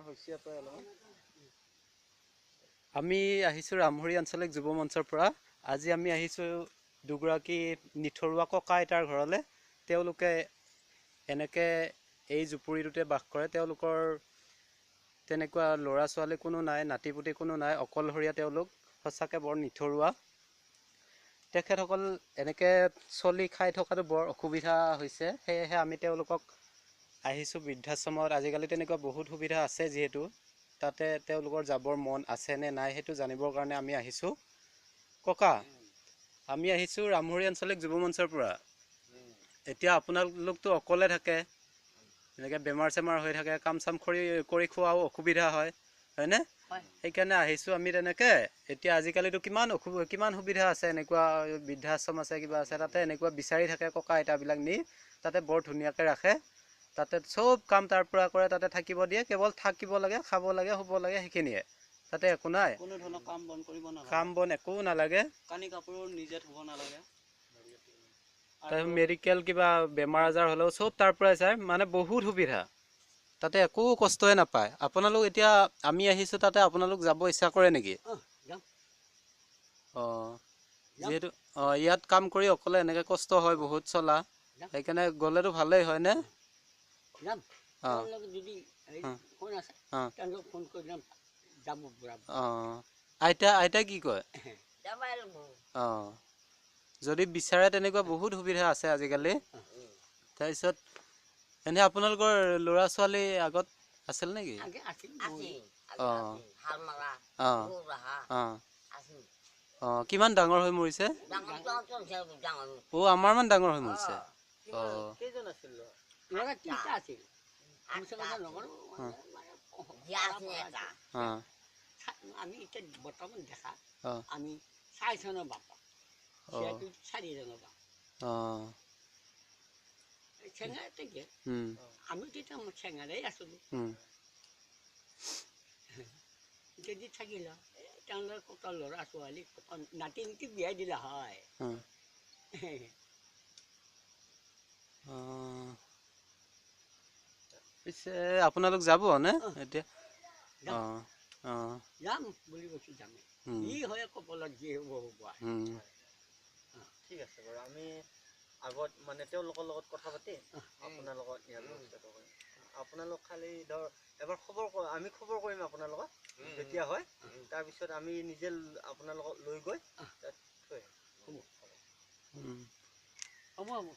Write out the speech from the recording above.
হৈছে প্ৰায় অলপমান। আমি আহিছোঁ ৰামহৰি আঞ্চলিক যুৱ মঞ্চৰ পৰা। আজি আমি আহিছোঁ দুগৰাকী নিথৰুৱা ককা আইতাৰ ঘৰলৈ। তেওঁলোকে এনেকৈ এই জুপুৰিটোতে বাস কৰে। তেওঁলোকৰ তেনেকুৱা ল'ৰা ছোৱালী কোনো নাই, নাতি পুতি কোনো নাই, অকলশৰীয়া তেওঁলোক, সঁচাকৈ বৰ নিথৰুৱা। তেখেতসকল এনেকৈ চলি খাই থকাটো বৰ অসুবিধা হৈছে। সেয়েহে আমি তেওঁলোকক আহিছোঁ বৃদ্ধাশ্ৰমত। আজিকালি তেনেকুৱা বহুত সুবিধা আছে যিহেতু, তাতে তেওঁলোকৰ যাবৰ মন আছে নে নাই সেইটো জানিবৰ কাৰণে আমি আহিছোঁ। ককা, আমি আহিছোঁ ৰামহৰি আঞ্চলিক যুৱ মঞ্চৰ পৰা। এতিয়া আপোনালোকতো অকলে থাকে, এনেকৈ বেমাৰ চেমাৰ হৈ থাকে, কাম চাম কৰি খোৱাও অসুবিধা হয়, হয়নে? সেইকাৰণে আহিছোঁ আমি তেনেকৈ। এতিয়া আজিকালিতো কিমান সুবিধা আছে, এনেকুৱা বৃদ্ধাশ্ৰম আছে, কিবা আছে, তাতে এনেকুৱা বিচাৰি থাকে ককা আইতাবিলাক নি তাতে বৰ ধুনীয়াকৈ ৰাখে। তাতে চব কাম তাৰ পৰা কৰে, তাতে থাকিব দিয়ে, কেৱল থাকিব লাগে, খাব লাগে, শুব লাগে, সেইখিনিয়ে। তাতে একো নাই, কোনো ধৰণৰ কাম বন কৰিব নালাগে, কাম বন একো নালাগে, কানি কাপোৰো নিজে ধুব নালাগে। তাৰপিছত মেডিকেল কিবা বেমাৰ আজাৰ হ'লেও চব তাৰ পৰাই চায়, মানে বহুত সুবিধা, তাতে একো কষ্টই নাপায়। আপোনালোক এতিয়া আমি আহিছোঁ তাতে, আপোনালোক যাব ইচ্ছা কৰে নেকি? অঁ, যিহেতু অঁ ইয়াত কাম কৰি অকলে এনেকৈ কষ্ট হয় বহুত চলা, সেইকাৰণে গ'লেতো ভালেই হয়নে? অঁ অঁ, আইতা আইতা কি কয়? অঁ, যদি বিচাৰে তেনেকুৱা বহুত সুবিধা আছে আজিকালি। তাৰপিছত এনেই আপোনালোকৰ ল'ৰা ছোৱালী আগত আছিল নেকি? অঁ অঁ অঁ অঁ, কিমান ডাঙৰ হৈ মৰিছে? অ' আমাৰ মান ডাঙৰ হৈ মৰিছে। অঁ, অঁ আমি এতিয়া বৰ্তমান দেখা আমি চাৰিজনৰ বাপ, চাৰিজনৰ বাপ। অঁ, চেঙাতে আমি তেতিয়া চেঙাৰেই আছিলোঁ। যদি থাকিল তেওঁলোকে কত ল'ৰা ছোৱালী নাতি নাতি বিয়াই দিলে হয়। পিছে আপোনালোক যাব নে এতিয়া? অঁ অঁ, যাম বুলি কৈছোঁ, যামেই। যি হয় কপালত যি হ'ব হ'ব। ঠিক আছে বাৰু, আমি আগত মানে তেওঁলোকৰ লগত কথা পাতি আপোনালোকৰ ইয়াৰ ব্যৱস্থাটো কৰিম। আপোনালোক খালি ধৰ এবাৰ খবৰ, আমি খবৰ কৰিম আপোনালোকক যেতিয়া হয়, তাৰপিছত আমি নিজে আপোনালোকক লৈ গৈ তাত থৈ আহিম। হ'ব হ'ব।